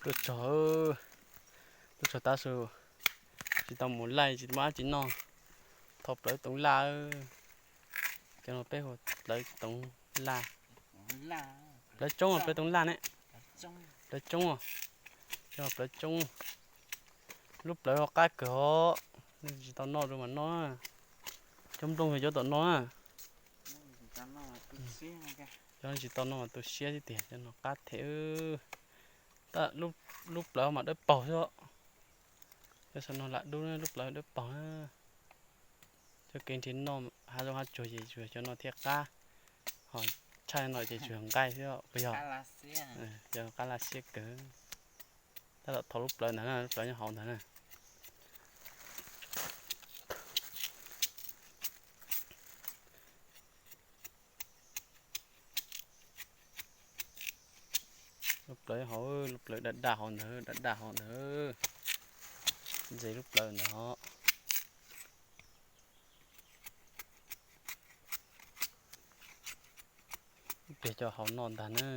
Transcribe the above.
Tuaj txog, tuaj txog tav su, tsis tau mus laij tsis muaj dab tsi noj, thov plawv toov laj. Cov no peb hu plawv toov laj. Plawv tsoob, plawv toov laj ne. Plawv tsoob, cov no plawv tsoob. Lub plawv qab kawg os, nej tsis tau noj rau mas noj. Cov nplooj yog cov tom no na. Cov tsis tau noj mas tu siab xwb tiag, cov no qab thiab. Tab lub plawv mas dawb paug xwb. Cov saum no lam dub, lub plawv dawb paug na. Cov kev nrhiav noj hav zoov hav tsuag ces tsuas cov no thiaj qab, ho tshaj no ces tsuas nqaij xwb puas yog? Cov qab laj siab kawg. Tab tom thov lub plawv ntawd na, lub plawv nyob hauv ntawd na. Lub plawv hauv, lub plawv daj daj hauv ntawd, daj daj hauv ntawd. Ntses lub plawv ntawd. Ib pliag cov hauv no ntag na.